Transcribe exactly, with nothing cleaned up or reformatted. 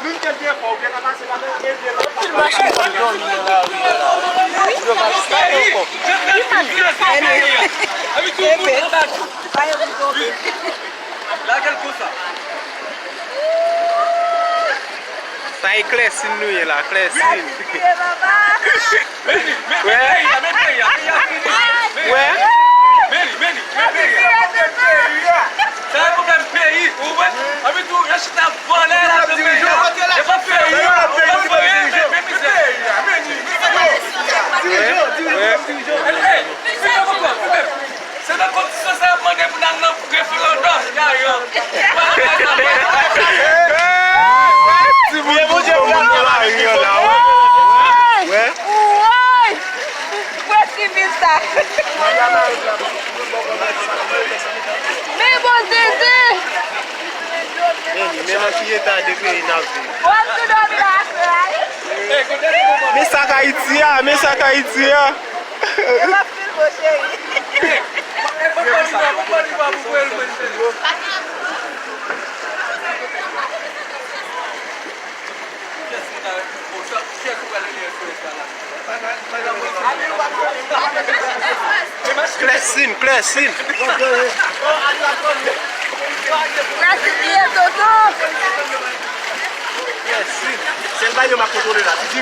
Moun ki byen fò, ou gen kapasite la, men byen fò. Tout machin ap dòmi nan lari a la. Yo pa stop ankò. Lage l konsa. Sa e Klèsin nou ye la, Klèsin. Meni, meni, meni peyi a, meni peyi a, peyi a fini. Wè. Meni, meni, meni peyi a. Sa e pwoblèm peyi, ou wè? Anpi tou, yo chita vòlè la, peyi a. E pa peyi a, ou pa vòlè, men, men mizè. Dirijan, dirijan, dirijan. Hey, hey, filme poko, filme. Se nan kondisyon sa y ap mande pou n al nan referandòm, ya yo. Timoun pou pran moun nan lari an la, wè. Wè. Woy! Wè ti vil sa. Men bon Zezi! Men, men nan ki eta de peyi n ap viv. W ap tou dòmi la, frè. Men sa k Ayiti a, men sa k Ayiti a. E pa filme, cheri. Klèsin, Klèsin. Klèsin, Toto. Klèsin. Sèl bagay yo m ap kontwole la.